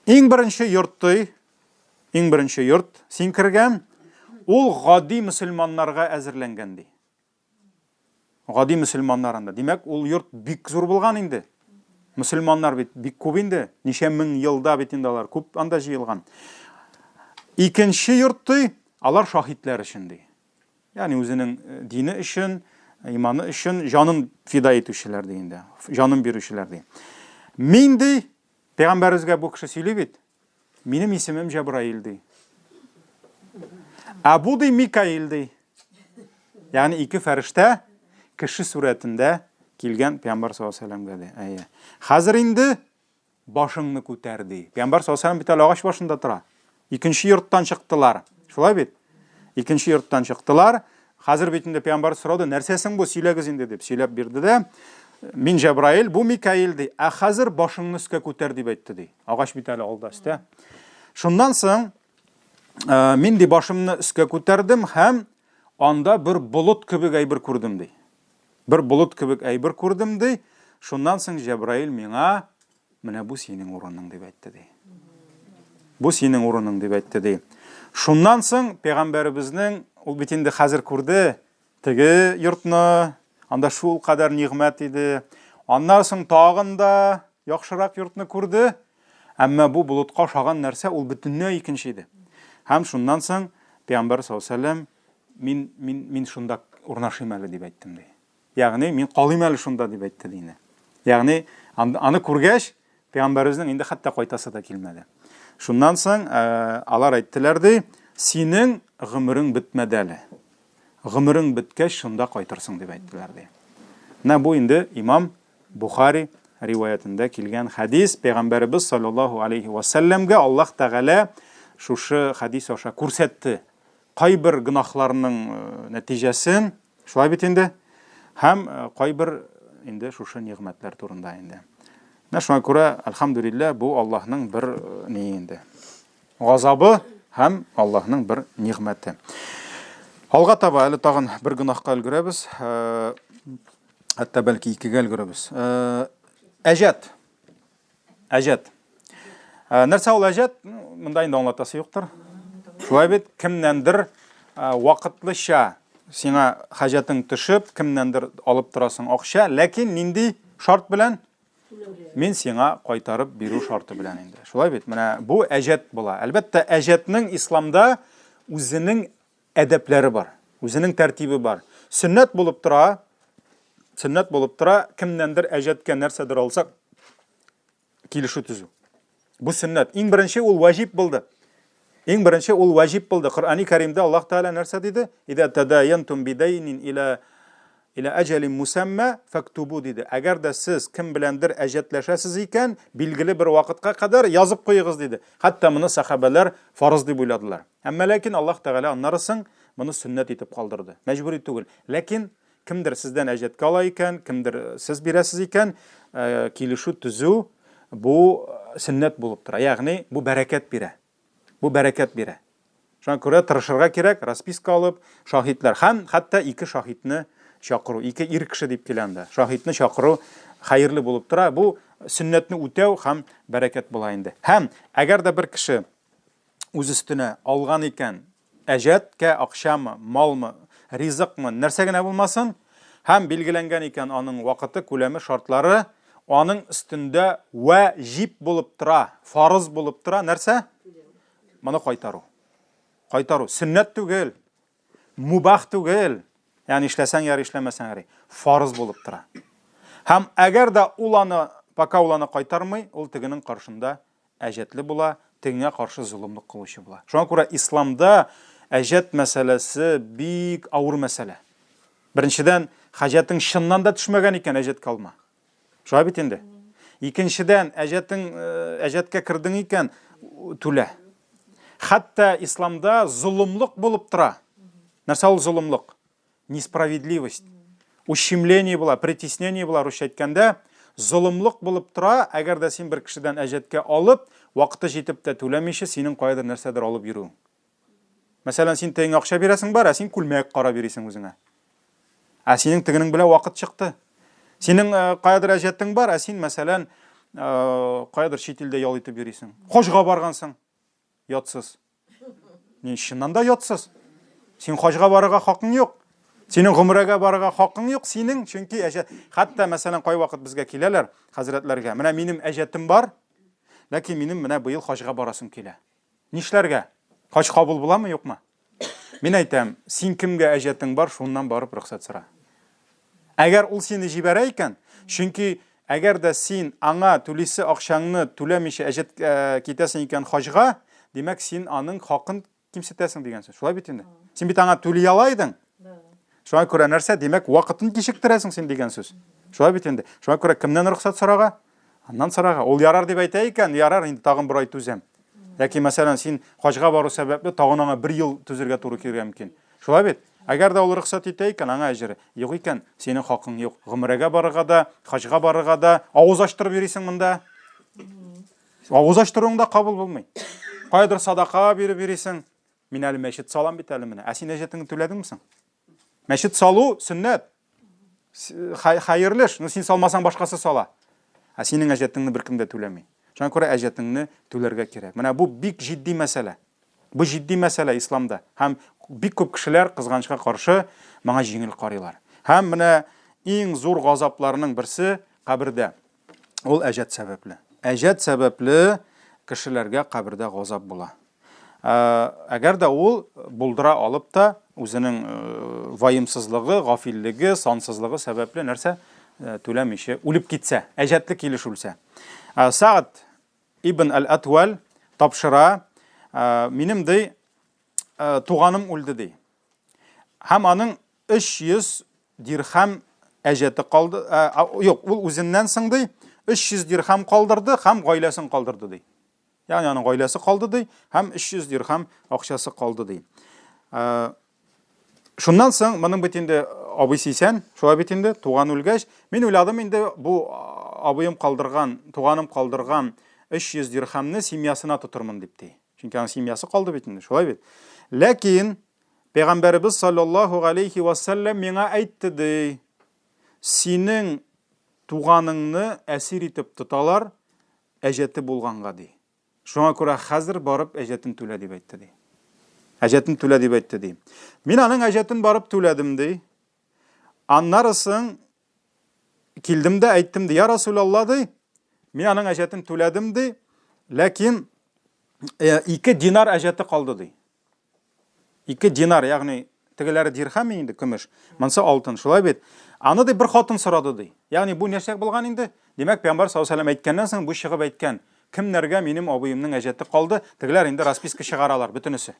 Speaker 1: Иң беренче йорт ди, иң беренче йорт син кергән, Ул гади мөселманнарга әзерләнгән ди. Гади мөселманнар анда. Димәк, ул йорт бик зур булган инде. Мөселманнар бит бик күп инде. Ничә мең елда бит инде алар күп анда җыелган. Икенче йорт ди, алар шаһитләр өчен ди. Ягъни үзенең э, дине өчен, иманы өчен җанын фида итүчеләр ди инде. Җанын бирүчеләр ди. Мин ди, пәйгамбәребезгә бу кеше сөйли бит. Минем исемем Җәбраил ди. Ә бу ди Микаил ди. Ягъни ике фәрештә кеше сурәтендә килгән пәйгамбәр саллаллаһу алейһи вәсәлләмгә ди. Әйе. Хәзер инде башыңны күтәр ди. Пәйгамбәр саллаллаһу алейһи вәсәлләм бит әле агач башында тора. Икенче йорттан чыктылар. Шулай бит? Икенче йорттан чыктылар. Хәзер бит инде пәйгамбәр сорады, нәрсәсең бу, сөйләгез инде дип сөйләп бирде дә. Мин Җәбраил, бу Микаил ди. Ә хәзер башыңны өскә күтәр дип әйтте ди. Агач бит әле алда өстә. Шуннан соң э, мин ди башымны өскә күтәрдем һәм анда бер болыт кебек әйбер күрдем ди. Бер болыт кебек әйбер күрдем ди. Шуннан соң Җәбраил миңа Менә бу синең урының дип әйтте ди. Бу синең урының дип әйтте ди. Шуннан соң пәйгамбәребезнең ул бит инде хәзер күрде теге йортны, анда шул кадәр нигъмәт иде. Аннан соң тагын да яхшырак йортны күрде. Әмма бу болытка ошаган нәрсә ул бөтенләй икенче иде. Һәм шуннан соң пәйгамбәр саллаллаһу алейһи вәсәлләм мин мин мин шунда урнашыйм әле дип әйттем ди. Ягъни, мин калыйм әле шунда, дип әйтте дине. Ягъни, аны күргәч, пәйгамбәребезнең инде хәтта кайтасы да килмәде. Шуннан соң э, алар әйттеләр ди, синең гомерең бетмәде әле. Гомерең беткәч, шунда кайтырсың, дип әйттеләр ди. Менә бу инде имам Бухари риваятендә килгән хәдис, пәйгамбәребез саллаллаһу алейхи ва сәлләмгә Аллаһ Тәгалә шушы хәдис аша күрсәтте. Кайбер гөнаһларның э, нәтиҗәсен Шулай бит инде. Һәм э, кайбер инде шушы нигъмәтләр турында инде. Менә шуңа күрә, әлхәмдүлилләһ, бу Аллаһның бер э, ни инде. Газабы һәм Аллаһның бер нигъмәте. Алга таба әле тагын бер гөнаһка өлгерәбез. Э, хәтта бәлки икегә өлгерәбез. Әҗәт. Әҗәт. Ә, нәрсә ул әҗәт? Монда инде аңлатасы юктыр. Шулай бит, кемнәндер ә, вакытлыча сиңа хаҗәтең төшеп, кемнәндер алып торасың акча, ләкин нинди шарт белән? Мин сиңа кайтарып бирү шарты белән инде. Шулай бит? Менә бу әҗәт була. Әлбәттә, әҗәтнең исламда үзенең әдәпләре бар, үзенең тәртибе бар. Сөннәт булып тора, сөннәт булып тора, кемнәндер әҗәткә нәрсәдер алсак, килешү төзү. Бу сөннәт. Иң беренче ул ваҗиб булды. Иң беренче ул ваҗиб булды. Коръәни Кәримдә Аллаһ Тәгалә нәрсә диде? Идә тадаянтум бидайнин иля иля әҗәлин мусамма фактубу диде. Әгәр дә сез кем беләндер әҗәтләшәсез икән, билгеле бер вакытка кадәр язып куегыз диде. Хәтта моны сахабәләр фарыз дип уйладылар. Әмма ләкин Аллаһ Тәгалә аннары соң моны сөннәт итеп калдырды. Мәҗбүри түгел. Ләкин кемдер сездән әҗәткә ала икән, кемдер сез бирәсез икән, килешү төзү бу сөннәт булып тора. Ягъни бу бәрәкәт бирә. Бу бәрәкәт бирә. Шуңа күрә тырышырга кирәк, расписка алып, шаһитлар һәм хәтта ике шаһитне чакыру, ике ир кеше дип килә анда. Шаһитне чакыру хәерле булып тора. Бу сөннәтне үтәү һәм бәрәкәт була инде. Һәм әгәр дә бер кеше үз өстенә алган икән, әҗәткә акчамы, малмы, ризыкмы, нәрсә генә булмасын, һәм билгеләнгән икән аның вакыты, күләме, шартлары, аның өстендә вәҗиб булып тора, фарыз булып тора, нәрсә? Моны кайтару. Кайтару. Сөннәт түгел, мубах түгел. Ягъни эшләсәң ярый, эшләмәсәң ярый. Фарыз булып тора. Һәм әгәр дә ул аны, пока ул аны кайтармый, ул тегенең каршында әҗәтле була, тегеңә каршы золымлык кылучы була. Шуңа күрә исламда әҗәт мәсьәләсе бик авыр мәсьәлә. Беренчедән, хаҗәтең чыннан да төшмәгән икән, әҗәткә алма. Шулай бит инде. Икенчедән, әҗәтең э, әҗәткә кердең икән, түлә. Хәтта исламда золымлык булып тора. Нәрсә ул золымлык? Несправедливость. Ущемление була, притеснение була, русча әйткәндә, золымлык булып тора, әгәр дә син бер кешедән әҗәткә алып, вакыты җитеп тә түләмичә, синең каядыр нәрсәдер алып йөрүең. Мәсәлән, син тегеңә акча бирәсең бар, ә син күлмәк карап йөрисең үзеңә. Ә синең тегенең белән вакыт чыкты. Синең э, каядыр әҗәтең бар, ә син, мәсәлән, э, каядыр чит илдә ял итеп йөрисең. Хаҗга баргансың. Ятсыз. Ни, чыннан да ятсыз. Син хаҗга барырга хакың юк. Синең гомрәгә барырга хакың юк, синең, чөнки әҗәт. Хәтта, мәсәлән, кайвакыт безгә киләләр, хәзрәтләргә. Менә минем әҗәтем бар, ләкин минем менә быел хаҗга барасым килә. Нишләргә? Хаҗ кабул буламы, юкмы? Мин әйтәм, син кемгә әҗәтең бар, шуннан барып рөхсәт сора. Әгәр ул сине җибәрә икән, чөнки әгәр дә син аңа түлисе акчаңны түләмичә әҗәт э, китәсең икән хаҗга, димәк, син аның хакын кимсетәсең дигән сүз. Шулай бит инде. Син бит аңа түли ала идең. Шуңа күрә нәрсә? Димәк, вакытын кичектерәсең син дигән сүз. Шулай бит инде. Шуңа күрә кемнән рөхсәт сорага? Аннан сорага. Ул ярар дип әйтә икән, ярар, инде тагын бер ай түзәм. Ләкин, мәсәлән, син хаҗга бару сәбәпле тагын аңа бер ел түзергә туры килергә мөмкин. Шулай бит? Әгәр дә ул рөхсәт итә икән, аңа әҗере. Юк икән, синең хакың юк. Гомрәгә барырга да, хаҗга барырга да, авыз ачтырып йөрисең монда. Авыз ачтыруың да кабул булмый. Каядыр садака биреп йөрисең. Мин әле мәчет салам бит әле менә. Ә син әҗәтеңне түләдеңме соң? Мәчет салу сөннәт. Хәерле эш. Ну син салмасаң башкасы сала. Ә синең әҗәтеңне беркем дә түләми. Шуңа күрә әҗәтеңне түләргә кирәк. Менә бу бик җитди мәсьәлә. Бу җитди мәсьәлә исламда. Һәм бик күп кешеләр кызганычка каршы моңа җиңел карыйлар. Һәм менә иң зур газапларның берсе кабердә. Ул әҗәт сәбәпле. Әҗәт сәбәпле кешеләргә кабердә газап була. Әгәр дә ул булдыра алып та үзенең ваемсызлыгы, гафиллеге, сансызлыгы сәбәпле нәрсә түләмичә үлеп китсә, әҗәтле килеш үлсә. Саад ибн аль-Атвал тапшыра, минем ди туганым үлде ди. Һәм аның 300 дирхәм әҗәте калды. Юк, ул үзеннән соң ди, 300 дирхәм калдырды һәм гаиләсен калдырды ди. Ягъни аның гаиләсе калды ди һәм 300 дирхәм акчасы калды ди. Шуннан соң моның бит инде абыйсы исән, шулай бит инде, туган үлгәч, мин уйладым инде бу абыем калдырган, туганым калдырган 300 дирхәмне семьясына тотырмын дип ди. Чөнки аның семьясы калды бит инде, шулай бит. Ләкин Пәйгамбәребез саллаллаһу алейхи ва саллям миңа әйтте ди, синең туганыңны әсир итеп тоталар, әҗәте булганга ди. Шуңа күрә хәзер барып әҗәтен түлә дип әйтте ди. Әҗәтен түлә дип әйтте ди. Мин аның әҗәтен барып түләдем ди. Аннары соң килдем дә әйттем ди, я Расулалла ди, мин аның әҗәтен түләдем ди, ләкин 2 э, динар әҗәте калды ди. 2 динар, ягъни тегеләре дирхәм инде, көмеш, монсы алтын, шулай бит. Аны ди бер хатын сорады ди. Ягъни бу нәрсә булган инде? Димәк, пәйгамбәр саллаллаһу алейһи әйткәннән соң бу чыгып әйткән, кемнәргә минем абыемның әҗәте калды, тегеләр инде расписка чыгаралар бөтенесе.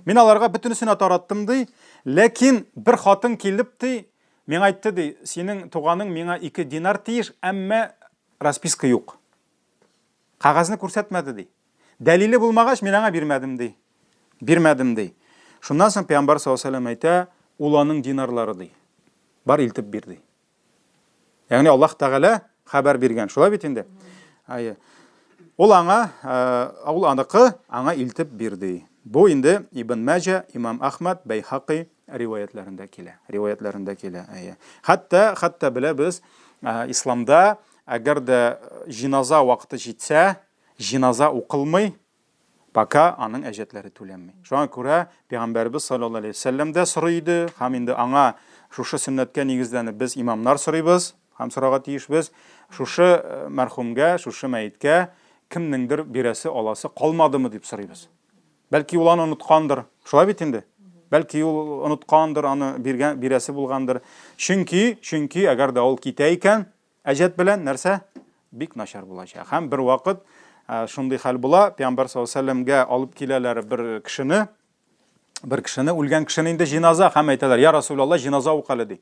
Speaker 1: Мин аларга бөтенесенә тараттым ди, ләкин бер хатын килеп ди, миңа әйтте ди, синең туганың миңа 2 динар тиеш, әмма расписка юк. Кәгазьне күрсәтмәде ди. Дәлиле булмагач, мин аңа бирмәдем, ди. Бирмәдем, ди. Шуннан соң пәйгамбәр саллаллаһу алейһи вәсәлләм әйтә, ул аның динарлары, ди. Бар илтеп бир, ди. Ягъни Аллаһ Тәгалә хәбәр биргән. Шулай бит инде. Әйе. Ул аңа, э, ул аныкы, аңа илтеп бир, ди. Бу инде Ибн Мәҗә, Имам Ахмад, Бәйхакый риваятләрендә килә. Риваятләрендә килә. Әйе. Хәтта, хәтта беләбез, э, исламда әгәр дә җиназа вакыты җитсә, Җиназа укылмый, пока аның әҗәтләре түләнми. Шуңа күрә Пәйгамбәребез саллаллаһу алейһи вәсәлләм дә сорый иде, һәм инде аңа шушы сөннәткә нигезләнеп без имамнар сорыйбыз һәм сорарга тиешбез. Шушы э, мәрхүмгә, шушы мәеткә кемнеңдер бирәсе, аласы калмадымы дип сорыйбыз. Бәлки ул аны оныткандыр. Шулай бит инде. Бәлки ул оныткандыр, аны биргән, бирәсе булгандыр. Чөнки, чөнки әгәр дә ул китә икән, Әҗәт белән нәрсә? Бик начар булачак. Һәм бер вакыт шундый хәл була, Пәйгамбәр саллаллаһу алейһи вәсәлләмгә алып киләләр бер кешене, бер кешене, үлгән кешене инде җиназа һәм әйтәләр, я Расулалла, җиназа ук әле ди.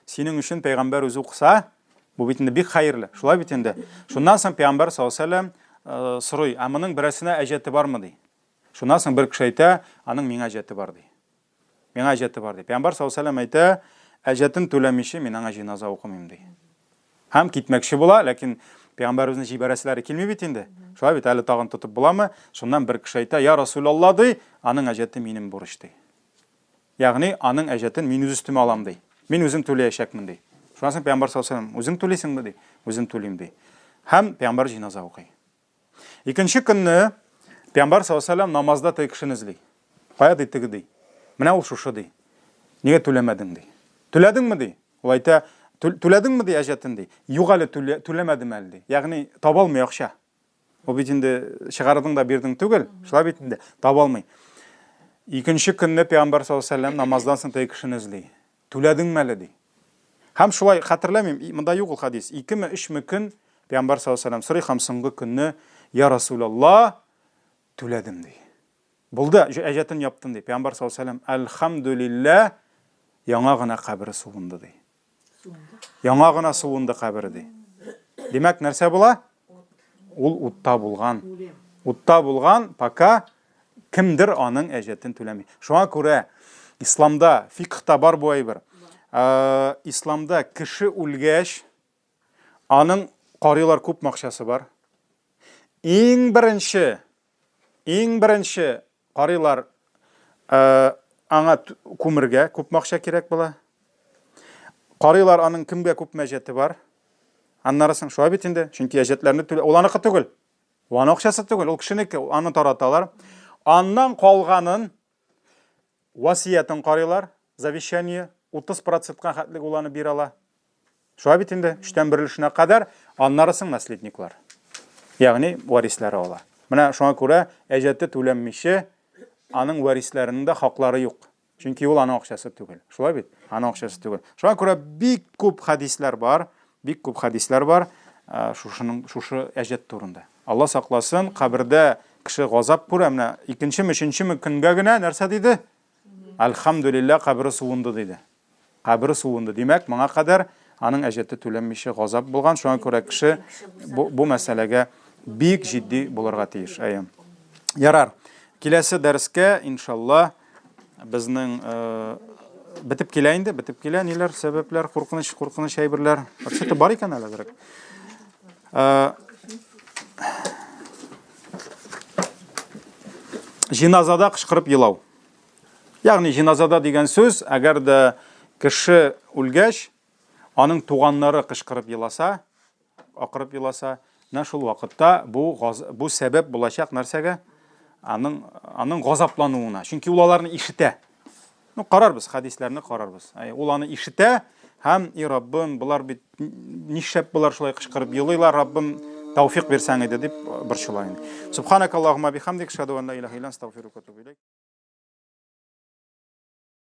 Speaker 1: Синең өчен пәйгамбәр үзе укыса, бу бит инде бик хәерле. Шулай бит инде. Шуннан соң пәйгамбәр саллаллаһу алейһи вәсәлләм сорый, ә моның берәрсенә әҗәте бармы ди. Шуннан соң бер кеше әйтә, аның миңа әҗәте бар ди. Миңа әҗәте бар ди. Пәйгамбәр саллаллаһу алейһи әйтә, әҗәтен түләмичә мин аңа җиназа укымыйм ди. Һәм китмәкче була, ләкин пәйгамбәребезне җибәрәселәре килми бит инде. Шулай бит, әле тагын тотып буламы? Шуннан бер кеше әйтә, я Расулалла ди, аның әҗәте минем бурыч ди. Ягъни аның әҗәтен мин үз өстемә алам ди. Мин үзем түләячәкмен ди. Шуннан соң пәйгамбәр саллаллаһу алейһи вәсәлләм, үзең түлисеңме ди? Үзем түлим ди. Һәм пәйгамбәр җиназа укый. Икенче көнне Пәйгамбәр саллаллаһу алейһи вәсәлләм намазда теге кешене эзли. Кая ди теге ди. Менә ул шушы, ди. Нигә түләмәдең, ди. Түләдеңме, ди. Ул әйтә, түләдеңме, ди, әҗәтен, ди. Юк әле, түләмәдем әле, ди. Ягъни таба алмый акча. Ул бит инде чыгардың да бирдең түгел, шулай бит инде, таба алмый. Икенче көнне Пәйгамбәр саллаллаһу алейһи вәсәлләм намаздан соң теге кешене эзли. Түләдеңме әле, ди. Һәм шулай хәтерләмим, монда юк ул хадис. Икеме, өчме көн Пәйгамбәр саллаллаһу алейһи вәсәлләм сорый һәм соңгы көнне, Я Расулаллаһ, түләдем, ди. Булды, әҗәтен яптым, ди. Пәйгамбәр саллаллаһу алейһи вәсәлләм, Әлхәмдүлилләһ, яңа гына кабере суынды, ди. Яңа гына суынды кабере, ди. Димәк, нәрсә була? Ул утта булган. Утта булган, пока кемдер аның әҗәтен түләми. Шуңа күрә исламда, фикхта бар бу әйбер. Э, исламда кеше үлгәч, аның карыйлар күп акчасы бар. Иң беренче Иң беренче карыйлар, аңа күмергә күпме акча кирәк була. Карыйлар аның кемгә күпме әҗәте бар. Аннары соң шулай бит инде, чөнки әҗәтләрне түлә, ул аныкы түгел. Ул аның акчасы түгел, ул кешенеке, аны тараталар. Аннан калганын Васыятен карыйлар, завещание, 30 процентка хәтлек ул аны бирә ала. Шулай бит инде, өчтән бер өлешенә кадәр, аннары соң наследниклар. Ягъни варислары ала. Менә шуңа күрә әҗәте түләнмичә аның варисларының да хаклары юк. Чөнки ул аның акчасы түгел. Шулай бит? Аның акчасы түгел. Шуңа күрә бик күп хәдисләр бар, бик күп хәдисләр бар шушының шушы әҗәт турында. Алла сакласын, кабердә кеше газап күрә, менә икенчеме, өченчеме көнгә генә нәрсә диде? Әлхәмдүлилләһ, кабере суынды диде. Кабере суынды. Димәк, моңа кадәр аның әҗәте түләнмичә газап булган. Шуңа күрә кеше бу, бу мәсьәләгә бик җитди булырга тиеш. Әйе. Ярар. Киләсе дәрескә, иншалла, безнең э, бетеп килә инде, бетеп килә ниләр, сәбәпләр, куркыныч, куркыныч әйберләр. Вообще-то бар икән әле әзрәк. Э, җиназада кычкырып елау. Ягъни җиназада дигән сүз, әгәр дә кеше үлгәч, аның туганнары кычкырып еласа, акырып еласа, менә шул вакытта бу бу сәбәп булачак нәрсәгә? Аның аның газаплануына. Чөнки ул аларны ишетә. Ну, карарбыз, хәдисләрне карарбыз. Ул аны ишетә һәм, и Раббым, болар бит нишләп болар шулай кычкырып елыйлар, Раббым, тәүфик бирсәң иде дип борчыла инде. Субханакаллаһумма бихамдик, шаду ан ла илаһа илля астагфирука ва атубу илейк.